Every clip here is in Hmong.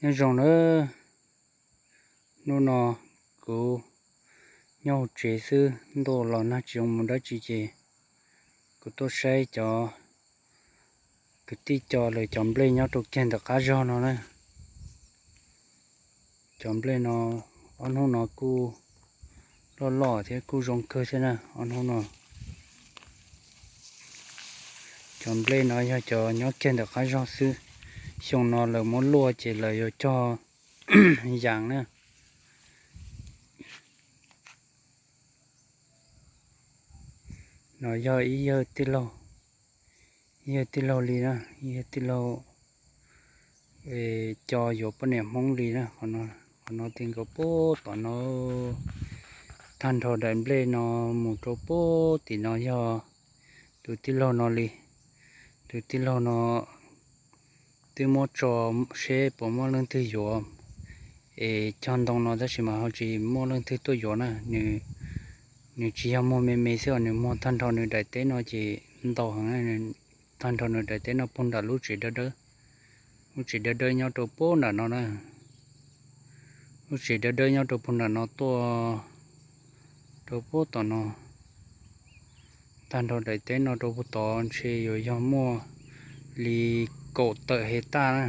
Nyob zoo na, hnub no kuv nyob hauv tsev xwb, ntuj los nag tsis zoo mus dab tsi ces kuv tuaj saib cov kwv tij co lawv cov nplej nyob rau kiag ntawm qab zog no na. Cov nplej no ob hnub no kuj loj loj thiab kuj zoo kawg thiab na, ob hnub no. Cov nplej no yog cov nyob kiag ntawm qab zog xwb, xyoo no lawv muab luaj ces lawv yuav cog yas na. No yog ib yawg tij laug, ib yawg tij laug li na, ib yawg tij laug co yuav poj niam Hmoob li na. Qhov no ti nkaus puag tom no, tag nrho daim nplej no mus rau puag tim no yog tus tij laug no li. Tus tij laug no twb muab tso seb puas muaj leej twg yuav es cog ntoo no tab sis mas ho tsis muaj leej twg tuaj yuav na. Nws tsis yog muag me me xwb os, nws muag tag nrho nws daim teb no ces ntau heev, tag nrho nws daim teb no puag nram lub tsev dawb dawb. Lub tsev dawb dawb nyob rau puag nram no na. Lub tsev dawb dawb nyob rau puag nram no tuaj rau puag tom no. Tag nrho daim teb no rau puag tod ntshe yuav yog muaj li kaum tawm hais taj na.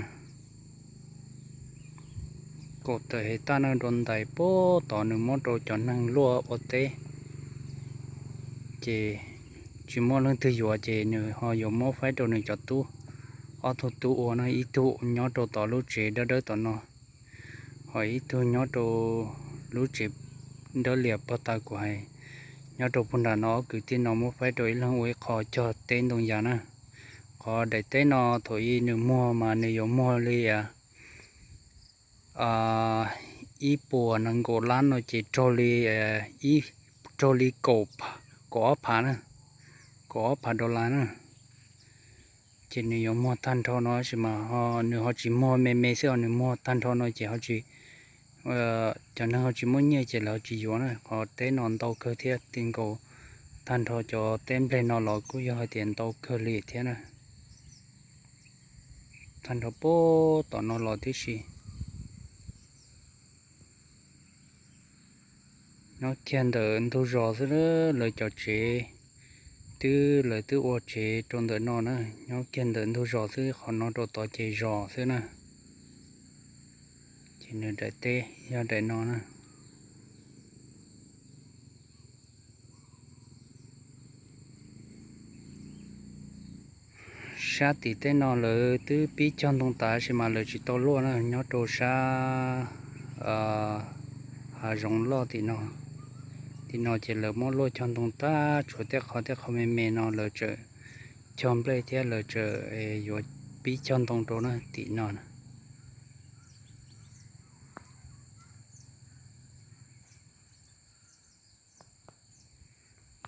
Kaum tawm hais taj na, rau ntais puag tod nws muab rau cov neeg luaj ua teb. Ces tsis muaj leej twg yuav ces nws ho yuav muab faib rau nws cov tub, ob tug tub ua na, ib tug nyob rau tom lub tsev dawb dawb tom no, ho ib tug nyob rau lub tsev dawb lias puag ta kuv hais. Nyob rau puag nram no ob kwv tij no muab faib rau ib leeg ua ib qho cog teb ntoo yas na. Qhov daim teb no thaum ub nws muag mas nws yuav muag li ib puas nees nkaum lab no ces raug li, raug li kaum ob phav na, kaum ob phav dollar na. Ces nws yuav muag tag nrho no tab sis mas nws ho tsis muag me me xwb os, nws muag tag nrho no ces ho tsis, cov neeg ho tsis muaj nyiaj ces lawv ho tsis yuav na. Qhov teb no ntau kawg thiab, ti nkaus tag nrho cov teb nplej no los kuj yog hais tias ntau kawg li thiab na. Tag nrho puag tom no los tib si. Nyob kiag ntawm ntug zos xwb, lawv cov tsev twb, lawv twb ua tsev rau ntawm no na. Nyob kiag ntawm ntug zos xwb, qhov no rau tod ces zos xwb na. Ces nws daim teb yog daim no na. Sab tim teb no lawv twb pib cog ntoo tas sis mas lawv tsis tau luaj na, nyob rau sab hav zoov loj tim no. Tim no ces lawv muab luaj cog ntoo tag, tshuav tej qhov, tej qhov me me no lawv tseem cog nplej thiab lawv tseem yuav pib cog ntoo rau na tim no.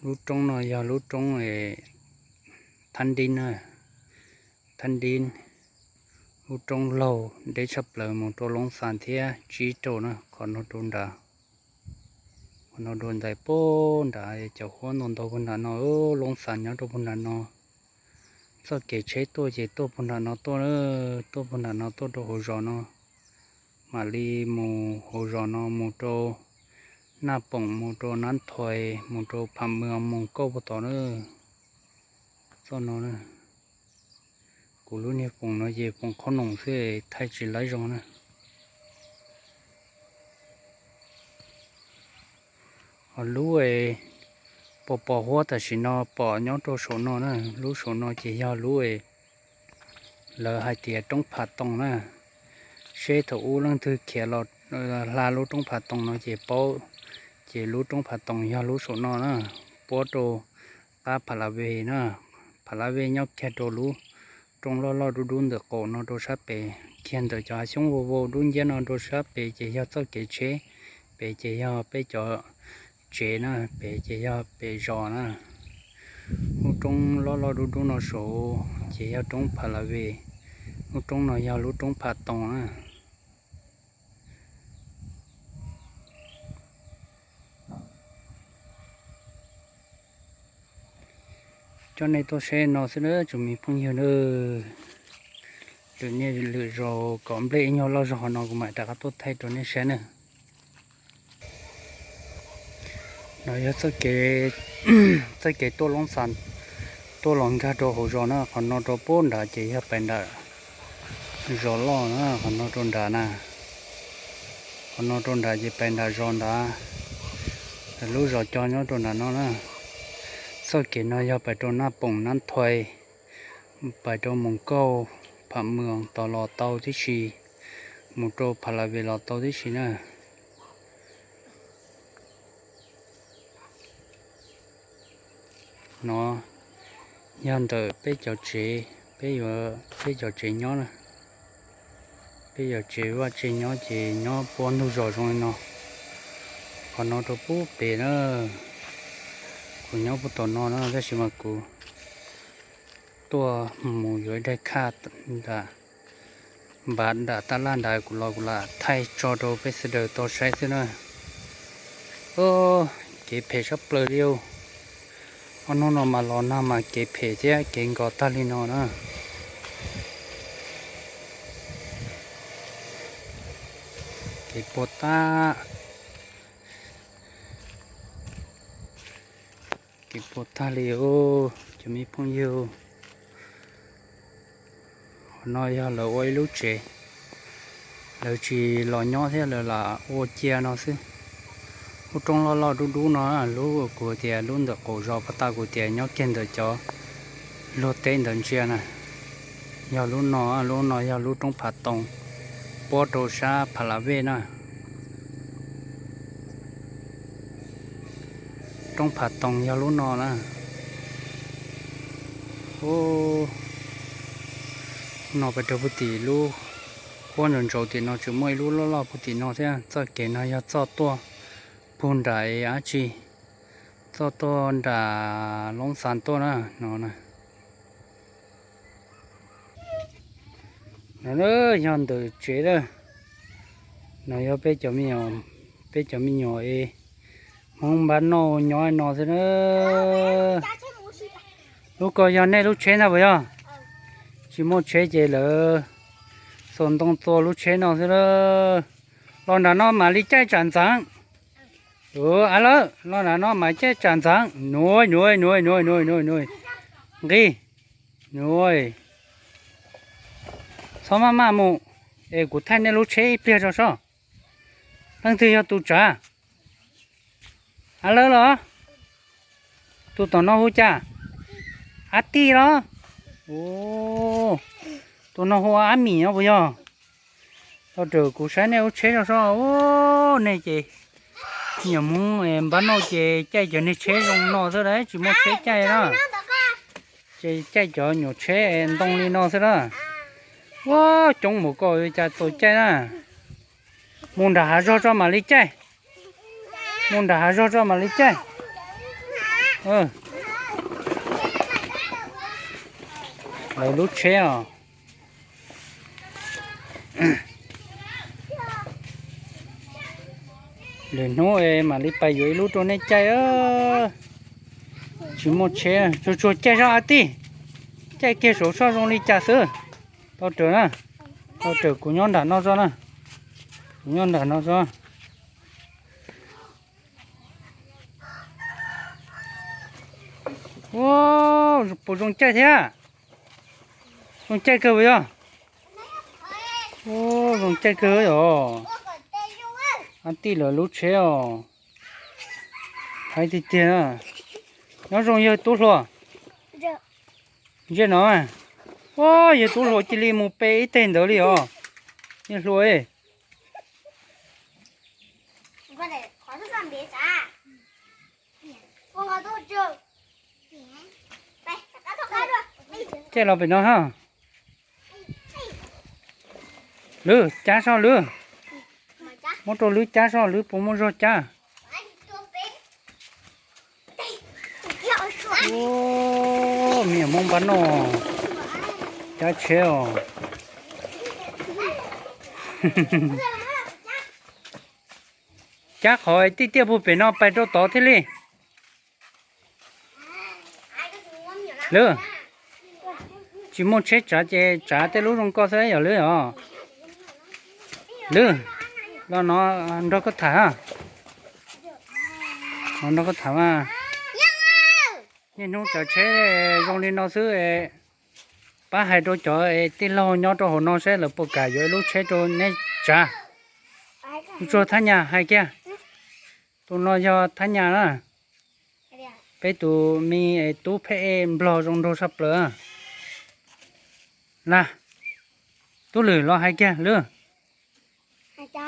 Lub roob no yog lub roob Thab Dib na, Thab Dib, lub roob laug deb tshaj plaws mus rau Loob Xas thiab tsib rau na, qhov no rau nrad, qhov no rau ntais puag nrad, cov huab ntau ntau puag nram no, Loob Xas nyob rau puag nram no. Txoj kev tsheb tuaj ces tuaj puag nram no tuaj, tuaj puag nram no tuaj rau hauv zos no, mam li mus hauv zos no mus rau Naj Poom, mus rau Nab Thais, mus rau Pham Mws, mus kauj puag tod na. Txoj no, kuv lub niag foom no ces foom qhob noom xwb, thaij tsis laib zoo na. Ho lub pos pos huab tam sim no pom nyob rau saum no na, lub saum no ces yog lub lawv hais tias roob Phav Toos na. Seb thaum ub leej twg khiav los hla lub roob Phav Toos no ces paub, ces lub roob Phav Toos yog lub saum no na, puab rau qab Phav Las Vej na. Phav Las Vej nyob kiag rau lub roob loj loj dub dub ntawm qaum no rau sab pem, kiag ntawm cov hav xyoob vau vau dub nciab no rau sab pem ces yog txoj kev tsheb, pem ces yog peb cov tsev na, pem ces yog pem zos na. Lub roob loj loj dub dub no saud ces yog roob Phav Las Vej, lub roob no yog lub roob Phav Toos na. Coj nej tuaj saib no xwb na tsoom me phooj ywg na. Lwm niaj lwm zaus kom nplej ib nyuag loj zog qhov no kuv mam rov qab tuaj thaij rau nej saib na. No yog txoj kev, txoj kev tuaj Loob Xas, tuaj los nkag rau hauv zos na. Qhov no rau pem nrad ces yog pem nram zos loj na, qhov no rau nrad na. Qhov no rau nrad ces pem nram zos nrad, lub zos co nyob rau nram no na. Txoj kev no yog pem rau Naj Poom Nab Thoi, pem rau Moos Kauj, Pham Mws tod los tau tib si, mus rau Pham Las Ves los tau tib si na. No yog ntawm peb cov tsev, peb yuav, peb cov tsev nyob na. Peb cov tsev vaj tsev nyob ces nyob puag ntug zos zoo li no. Qhov no rau pem na, kuv nyob puag tom no na, tab sis mas kuv tuaj mus yuav ib daig khaj nram, npam nram tab laj nrad, kuv los kuv lam thaij tso rau peb sawv daws tau saib xwb na. Kev phem sab plaws li. Ob hnub no mas los nag mas kev phem thiab kev nkos tag li no na. Kev puas tag, kev puas tag li os cov me phooj ywg. Qhov no yog lawv ua ib lub tsev, lawv tsis los nyob thiab lawv lam ua cia no xwb. Lub roob loj loj dub dub no, lub kuv tias lub ntawm qaum zos pas tas kuv tias nyob kiag ntawm cov luag teb ntawd ntsia na. Yog lub no, lub no yog lub roob Phav Toos, puab rau sab Phav Las Vej na. Roob Phav Toos yog lub no na. Ub, no pem rau puag tim lub, puab ntsaus ntsaus tim no tseem muaj ib lub loj loj puag tim no thiab. Txoj kev no yog txoj tuaj puag nram dab tsi, txoj tuaj nram Loob Xas tuaj na no. No yog ntawm tsev lawm. No yog peb cov me nyuam, peb cov me nyuam es Hmoob npab noj nyob no xwb na. Lub ko yog nej lub tsheb ntag puas yog? Tsis muaj tsheb ces lawv xuas ntoo txua lub tsheb no xwb na. Los nram no mam li caij tsam ntxeev. A lawm, los nram no mam caij tsam ntxeev. Nuav, nuav, nuav, nuav, nuav, nuav, nuav. Nqis. Nuav, txhob maj maj mus, es kuv thaij nej lub tsheb ib pliag tso sob. Leej twg yog tus tsav? A lawm los? Tus tom no hu cas? Ab Tij los? Tus no hu ua Ab Mim no puas yog? Tau rawm kuv saib nej lub tsheb tso sob. Nej ces nyuam Hmoob npab noj ces caij cov niag tsheb zoo no xwb las, tsis muaj tsheb caij na. Ces caij cov nyuam tsheb ntoo li no xwb las. Ua coob mus koj cas txaus caij na. Mus nram hav zog tso mam li caij. Mus nram hav zog tso mam li caij. Lawv lub tsheb os. Lwm hnub es mam li pais yuav ib lub rau nej caij. Tsis muaj tsheb, tsuag tsuag caij zog Ab Tij. Caij kiag saum soj zoo li cas xwb. Tau rawm na, tau rawm kuv nyob nram no tso na. Kuv nyob nram no tso. Ua, puas zoo caij thiab? Zoo caij kawg puas yog? Ua, zoo caij kawg yog. Ab Tij lawv lub tsheb os. Haib tiag tiag. Nyob zoo yawg tub hluas. Ntsej no. Ua, yawg tub hluas cia li mus pe ib teg ntawd li os. Yawg hluas. Caij los pem no ha. Lwb, cab soj Lwb. Muab rau Lwb cab soj, Lwb puas muaj zog cab. Me nyuam Hmoob npab noj cab tsheb os. Cab qhov tiaj tiaj puag pem no pais rau tod thiaj li. Lwb, Tsis muaj tsheb tsav ces tsav tej lub zoo koj xwb yog Lwb os. Lwb, los no nrog koj tham, los nrog koj tham mas. Niaj hnub tsav tsheb zoo li no xwb, pab hais rau cov tij laug nyob rau hauv no saib lawv puas kam yuav ib lub tsheb rau neb tsav. Tsuag Thab Nyas hais kiag. Tus no yog Thab Nyas na. Peb tus me tub pheb ej nplog zoo nraug tshaj plaws na. Tub Lwm los hais kiag Lwb.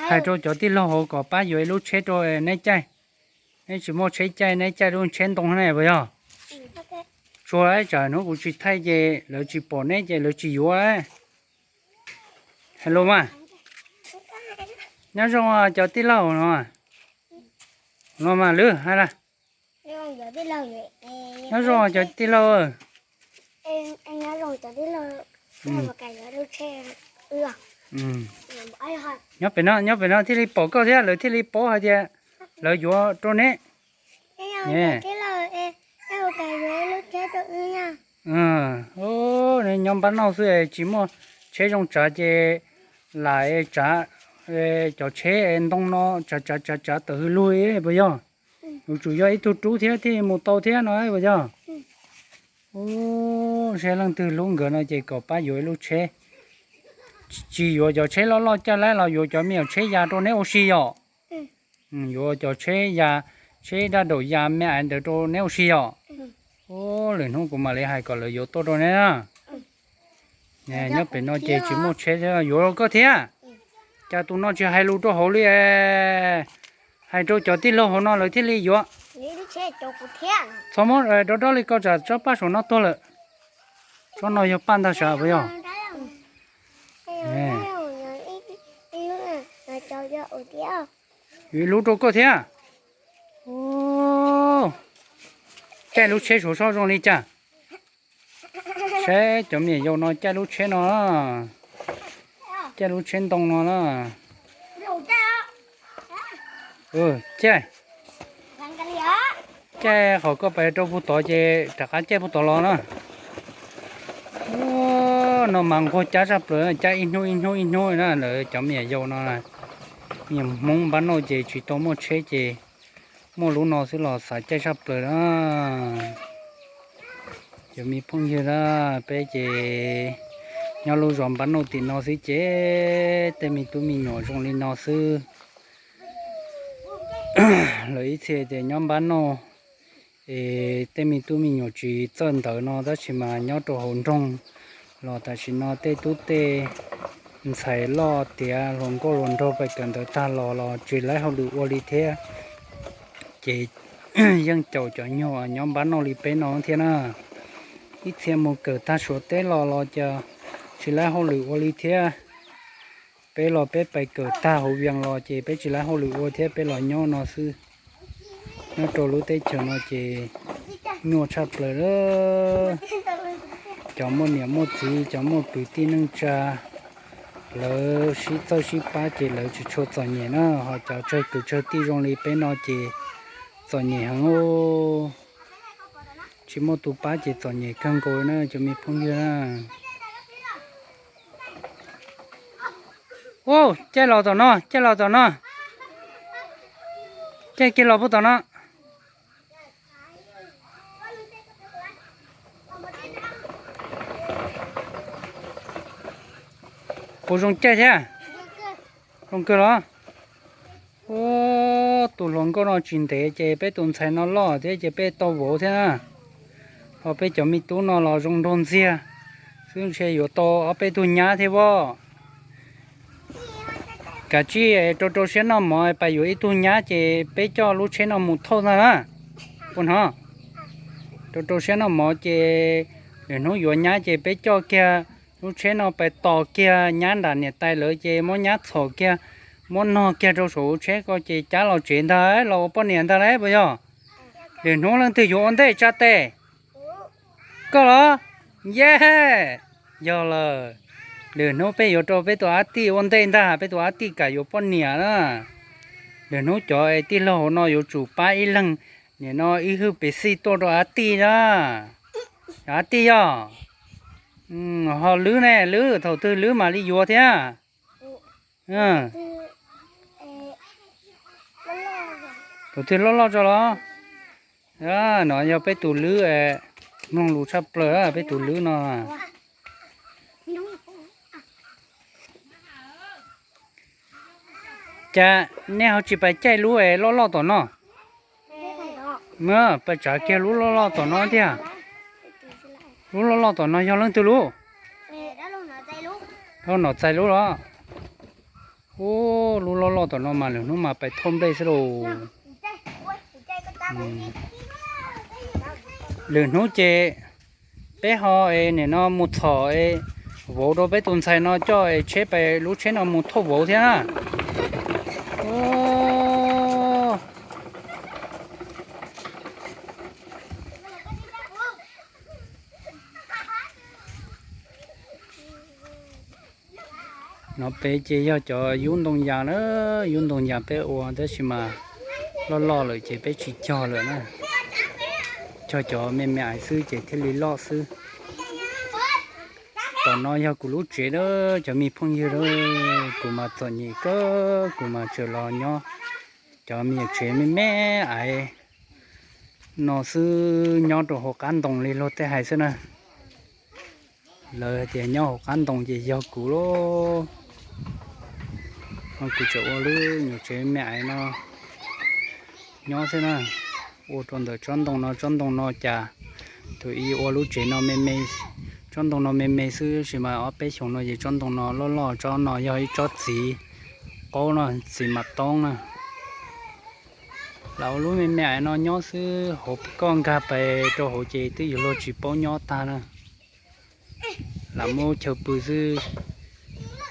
Hais rau cov tij laug hauv kom pab yuav ib lub tsheb rau neb caij. Neb tsis muaj tsheb caij, neb caij lub tsheb ntoo na puas yog? Tsuag tsam hnub kuv tsis thaij ces lawv tsis pom neb ces lawv tsis yuav. Hais los mas. Nyob zoo cov tij laug no. Los mas Lwb hais las. Nyob zoo cov tij laug. Nyob pem no, nyob pem no thiaj li pom koj thiab lawv thiaj li paub hais tias lawv yuav rau neb. Nyob npab noj xwb tsis muaj tsheb zoo tsav ces lam tsav, cov tsheb ntoo no tsav tsav tsav tsav tawm hws lug puas yog? Yuav tsum yog ib tug rub thiab thiaj mus tau thiab no puas yog? Ub, saib leej twg hlub nkawd no ces kom pab yuav ib lub tsheb. Tsis yuav cov tsheb loj loj caj laib los yuav cov me nyuam tsheb ya rau neb ua si yom? Yuav cov tsheb ya, tsheb daj daum ya me ais ntawd rau neb ua si yom? Ub, lwm hnub kuv mam li hais kom lawv yuav tuaj rau neb na. Nyob pem no ces tsis muaj tsheb thiab yuav rau koj thiab. Cas tus no tsis hais lus rau hauv li, hais rau cov tij laug hauv no lawv thiaj li yuav. Txhob muab rov rov li koj tsam tsob paj saum no tuag lawm. Tsob no yog paj ntag sav puas yog? Yuav ib lub rau koj thiab. Caij lub tsheb saum soj zoo li cas? Saib cov me nyuam yaus no caij lub tsheb no, caij lub tsheb ntoo no na. Caij, caij qhov koj pais rau puag tod ces rov qab caij puag tod los na. No mas nquag cab tshaj plaws, cab ib hnub ib hnub ib hnub na. Lawv cov me nyuam yaus no, me nyuam Hmoob npab noj ces tsis tau muaj tsheb ces muaj lub no xwb los xav caij tshaj plaws na. Cov me phooj ywg na, peb ces nyob lub zos npab noj tim no xwb ces tej me tub me nyuam zoo li no xwb. Lawv ib txhia ces nyob npab noj es tej me tub me nyuam tsis txawj ntawv no tab sis mas nyob rau hauv nroog los tam sim no tej tub tej ntxhais loj tiav hluas nkauj hluas nraug pais kawm ntawv tag los los tsis laib hauj lwm ua li thiab. Ces yeej caum cov nyuag nyob npab noj li peb no thiab na. Ib txhia mus kawm tag Suav teb los los cas tsis laib hauj lwm ua li thiab. Peb los peb pais kawm tag hauv Vias los ces peb tsis laib hauj lwm ua thiab, peb los nyob no xwb. Nyob rau lub teb chaws no ces nyuaj tshaj plaws. Cov muaj niam muaj txiv, cov muaj kwv tij neej tsa, lawv sib txawj sib pab ces lawv tsis tshua txom nyem na. Ho cov tsawg kwv tsawg tij zoo li peb no ces txom nyem heev. Tsis muaj tus pab ces txom nyem kawg nkaus na cov me phooj ywg na. Ub, caij los tom no, caij los tom no. Caij kiag los puag tom no. Puas zoo caij thiab? Zoo kawg los? Ub, tus hluas nkauj no tsis ntev ces peb tus ntxhais no loj thiab ces peb tau vauv thiab na. Ho peb cov me tub no los zoo nraug ntxiag xwb, ntshe yuav tau ob peb tug nyab thiab pob. Kav tsij rau rau siab noj mov, pais yuav ib tug nyab ces peb coj lub tsheb no mus thauj ntag na. Puas hnov? Rau rau siab noj mov ces lwm hnub yuav nyab ces peb coj kiag lub tsheb no pais tos kiag nyab nram niam tais lawv ces muab nyab txhom kiag, muab nog kiag rau saum lub tsheb ko ces cab los tsev ntag los ua poj niam ntag lauj puas yog? Lwm hnub leej twg yuav ua ntej tsa tes? Koj los? Yej, yog lawm. Lwm hnub peb yuav rau peb tus ab tij ua ntej ntag, peb tus ab tij kam yuav poj niam na. Lwm hnub cov tij laug hauv no yuav tsum pab ib leeg, nim no ib hwj pes xij tuaj rau ab tij na. Ab tij yog, Ho lwb ne, lwb thaum twg lwb mam li yuav thiab? Thaum twg loj loj tso los. No yog peb tus lwb, mloog lus tshaj plaws peb tus lwb no. Cas nej ho tsis pais caij lub es loj loj tom no? Pais tsav kiag lub loj loj tom no tiag. Lub loj loj tom no yog leej twg lub? Dab laug Nom Txais lub los? Ub, lub loj loj tom no mas lwm hnub mas pais thauj nplej xwb lauj. Lwm hnub ces peb ho es nim no mus txhom es vauv rau peb tus ntxhais no coj es tsheb pais lub tsheb no mus thauj vauv thiab na. No peb ces yog cov yub ntoo yas na, yub ntoo yas peb ua tab sis mas loj loj lawm ces peb tsis cog lawm na. Cog cov me me aiv xwb ces thiaj li loj xwb. Tom no yog kuv lub tsev na, cov me phooj ywg na, kuv mas txom nyem kawg, kuv mas tseem los nyob cov me nyuam tsev me me aiv no xwb, nyob rau hauv qab ntoo li luag tej hais xwb na. Lawv hais tias nyob hauv qab ntoo ces yog kuv lauj. Kuv tseem ua lub nyuam tsev me me aiv no nyob xwb na. Ua rau ntawm tsob ntoo no, tsob ntoo no cas thaum ub ua lub tsev no me me, tsob ntoo no me me xwb tab sis mas ob peb xyoos no ces tsob ntoo no loj loj, tsob no yog ib tsob txiv qaub no, txiv mas toob na. Lam ua lub me me aiv no nyob xwb, hauv koj nkag pais rau hauv ces twb yuav luag tsis paub nyob tag na. Lam muab chaw pw xwb,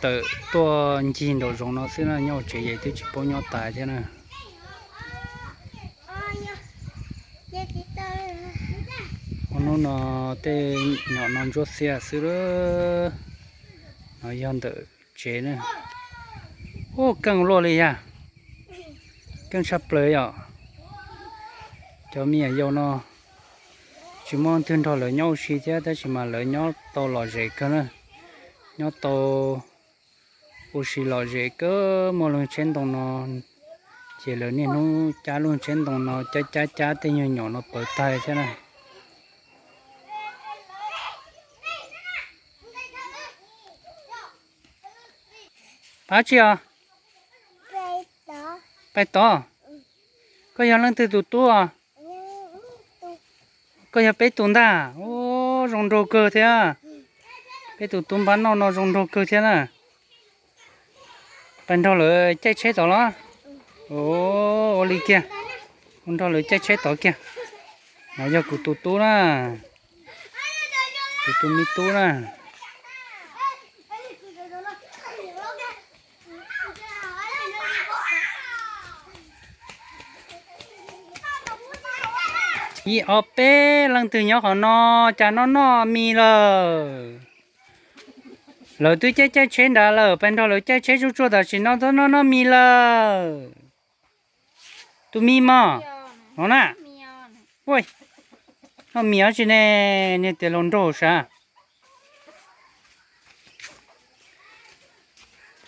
tawm tuaj ncig nraum zoov no xwb na, nyob hauv tsev ces twb tsis paub nyob tas thiab na. Hnub no tej nyom no ntsuab xiab xwb. No yog ntawm tsev na. Ub, keej luaj li yag, keej tshaj plaws yom. Cov me nyuam yaus no tsis muaj leej twg nrog lawv nyob ua si thiab tab sis mas lawv nyob tau lom zem kawg na, nyob tau ua si lom zem kawg. Muaj lub tsheb ntoo no ces lawv niaj hnub cab lub tsheb ntoo no cab cab cab tej nyuag nyom no pawv tag thiab na. Pab tsi os? Pais tod. Koj yog leej twg tus tub os? Koj yog peb tus ntag. Ub, zoo nraug kawg thiab. Peb tus tub npab noj no zoo nraug kawg thiab na. Pais nrog lawv caij tsheb tod los? Ua li kiag, ua nrog lawv caij tsheb tod kiag. No yog kuv tus tub na, kuv tus me tub na. Ib ob peb leej twg nyob qhov no, cas noj noj mis lawm. Lawv twb caij caij tsheb nrad lawm, pais nrog lawv caij tsheb tsuj tsuag tam sim no twb noj noj mis lawm. Tus me mog, no na. Noj mis dab tsi ne, niag tias laus nraug sav.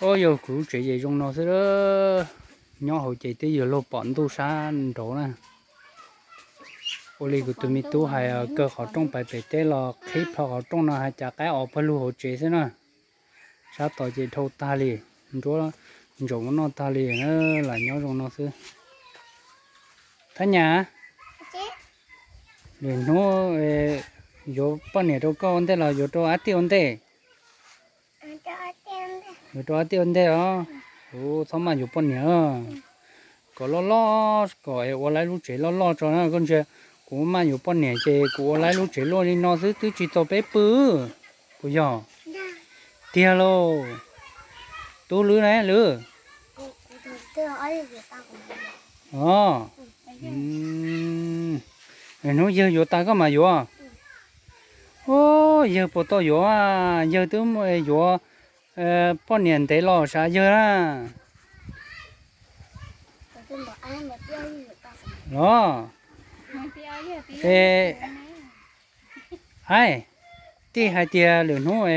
Ub, yog kuv lub tsev ces zoo no xwb. Nyob hauv ces twb yuav luag pom ntuj sab nraud na. Ua li kuv tus me tub hais, kaw qhov rooj pais pem teb los qhib plho qhov rooj no hais cas qaib os pawg lug hauv tsev xwb na. Sab tod ces dhau tag li, nruab ntsaum noj tag li, lam nyob zoo no xwb. Thaj Nyas, lwm hnub yuav poj niam rau koj ua ntej los yuav rau ab tij ua ntej? Yuav rau ab tij ua ntej os. Kuv txhob maj yuav poj niam, kom loj loj kom es ua laib lub tsev loj loj tso na. Koj ntsia, kuv maj yuav poj niam ces kuv ua laib lub tsev luaj li no xwb twb tsis txaus peb pw, puas yog? Tiag lauj. Tub lwb ne lwb? Os, hnub yawg yuav tas koj mam yuav. Ub, yawg puas tau yuav, yawg twb yuav poj niam ntev los sav yawg na. Los, es, hais, Tij hais tias lwm hnub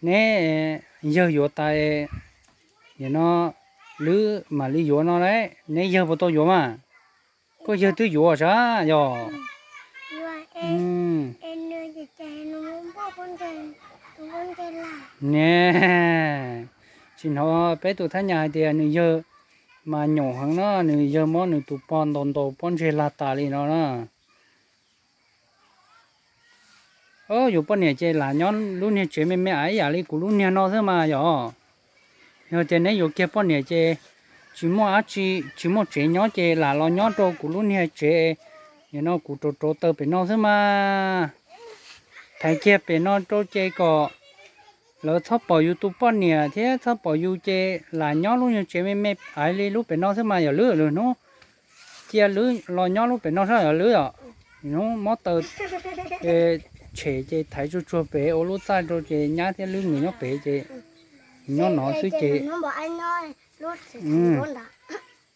neb yawg yuav tas, nim no Lwb mam li yuav no las, neb yawg puas tau yuav mas? Koj yawg twb yuav sav yog? Ne, tsis hnov peb tus Thab Nyas hais tias nws yawg mas nyaum heev no, nws yawg muab nws tus pog ntaus ntaus pob ntseg lag tas li no na. Yus poj niam ces lam nyob lub niag tsev me me ib yam li kuv lub niag no xwb mas yog. Yog tias neb yuav kiag poj niam ces tsis muaj dab tsi, tsis muaj tsev nyob ces lam los nyob rau kuv lub niag tsev. Nim no kuv rauv rauv taws pem no xwb mas. Thaiv kiag pem no rau ces kom lawv txhob pom yus tus poj niam thiab txhob pom yus ces lam nyob lub niag tsev me me ib yam li lub pem no xwb mas yog Lwb. Lwm hnub cia Lwb los nyob lub pem no sab yog Lwb os. Hnub mob taws tshem ces thaiv tsuag tsuag pem ua lub txaj rau ces nyab thiab Lwb nkawd nyob pem ces nyob no xwb ces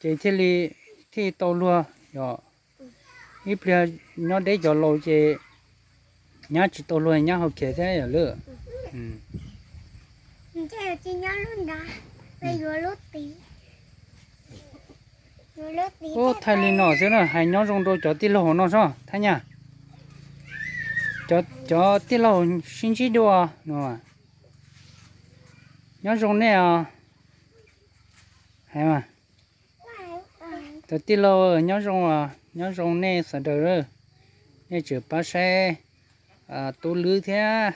ces thiaj li thiaj tau luag yog. Ib pliag nyob deb cov laus ces nyab tsis tau luag nyab hau khiav thiab yog Lwb. Ub, thaij li no xwb na, hais nyob zoo rau cov tij laug no soj Thab Nyas. Cov tij laug sib ntsib dua no, nyob zoo nej os. Hais mas, cov tij laug nyob zoo, nyob zoo nej sawv daws, nej tseem pab saib Tub Lwb thiab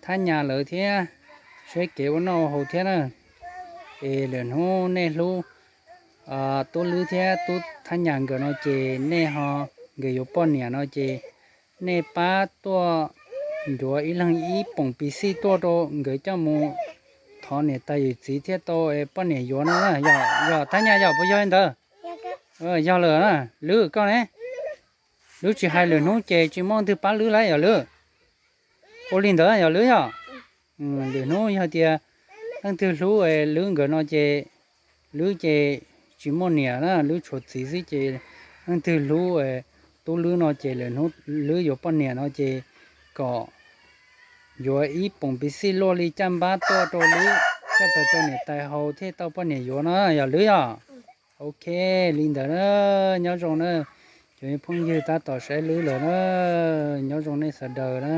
Thab Nyas lawv thiab, saib kev ua noj ua haus thiab na. Es lwm hnub nej hlub Tub Lwb thiab Tub Thab Nyas nkawd no ces nej ho, nkawd yuav poj niam no ces nej pab tuaj ncuav ib leeg ib poom piv xij tuaj rau nkawd coj mus thov niam tais yawm txiv thiaj tau poj niam yuav no na. Yog Thab Nyas yog puas yog li ntawd? Yog lawm na. Lwb koj ne? Lwb tsis hais lwm hnub ces tsis muaj leej twg pab Lwb lawm yog Lwb? Ua li ntawd yog Lwb yog? Lwm hnub yog tias leej twg hlub Lwb nkawd no ces Lwb ces tsis muaj niam na, Lwb tshuav txiv xwb ces leej twg hlub Tub Lwb no ces lwm hnub Lwb yuav poj niam no ces kom yuav ib poom piv xij luaj li caj npab tuaj rau Lwb coj pais rau niam tais haus thiaj tau poj niam yuav no yog Lwb yog? Ok, li ntawd na, nyob zoo na, cov phooj ywg tab tom saib Lwb lawm na, nyob zoo nej sawv daws na.